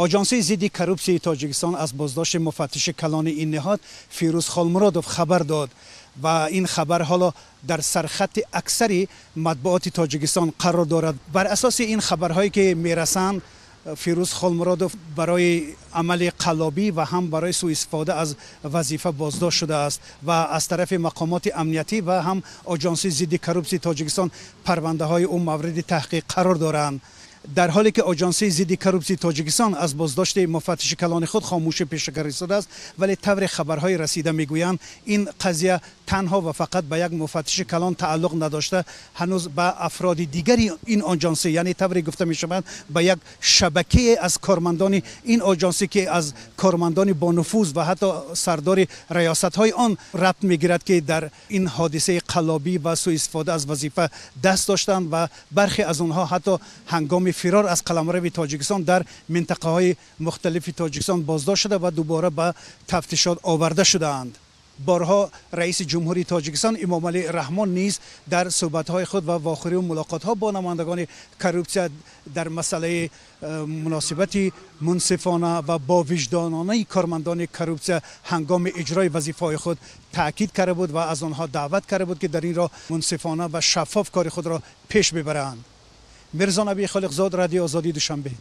Оҷонсии зидди коррупсияи Тоҷикистон аз боздошти муфаттиши калони ин ниҳод Фирӯз Холмуродов хабар дод ва ин хабар ҳоло дар сархати аксари матбуоти Тоҷикистон қарор дорад. Бар асоси ин хабарҳое ки мерасанд, Фирӯз Холмуродов барои амали қаллобӣ ва ҳам барои суистифода аз вазифа боздошт шудааст ва аз тарафи мақомоти амниятӣ ва ҳам Оҷонсии зидди коррупсияи Тоҷикистон парвандаҳои ӯ мавриди таҳқиқ қарор доранд. Дар ҳоле ки Оҷонсии зидди коррупсияи Тоҷикистон аз боздошти муфаттиши калони худ хомӯшӣ пеша карда истодааст, вале тавре хабарҳои расида мегӯянд, ин қазия танҳо ва фақат ба як муфаттиши калон тааллуқ надошта, ҳанӯз ба афроди дигари ин оҷонсӣ, яъне тавре гуфта мешавад, ба як шабакае аз кормандони ин оҷонсӣ, ки аз кормандони бонуфуз ва ҳатто сардори раёсатҳои он рабт мегирад, ки дар ин ҳодисаи қаллобӣ ва суистифода аз вазифа даст доштанд ва бархе аз онҳо ҳатто ҳангоми фирор аз қаламрави Тоҷикистон дар минтақаҳои мухталифи Тоҷикистон боздошт шуда ва дубора ба тафтишот оварда шудаанд. Борҳо раиси ҷумҳурии Тоҷикистон Эмомалӣ Раҳмон низ дар суҳбатҳои худ ва вохӯриву мулоқотҳо бо намояндагони коррупсия дар масъалаи муносибати мунсифона ва бовиҷдононаи кормандони коррупсия ҳангоми иҷрои вазифаҳои худ таъкид карда буд ва аз онҳо даъват карда буд, ки дар ин роҳ мунсифона ва шаффоф кори худро пеш бибаранд. Мирзо Набӣ Холиқзод, Радиои Озодӣ, Душанбе.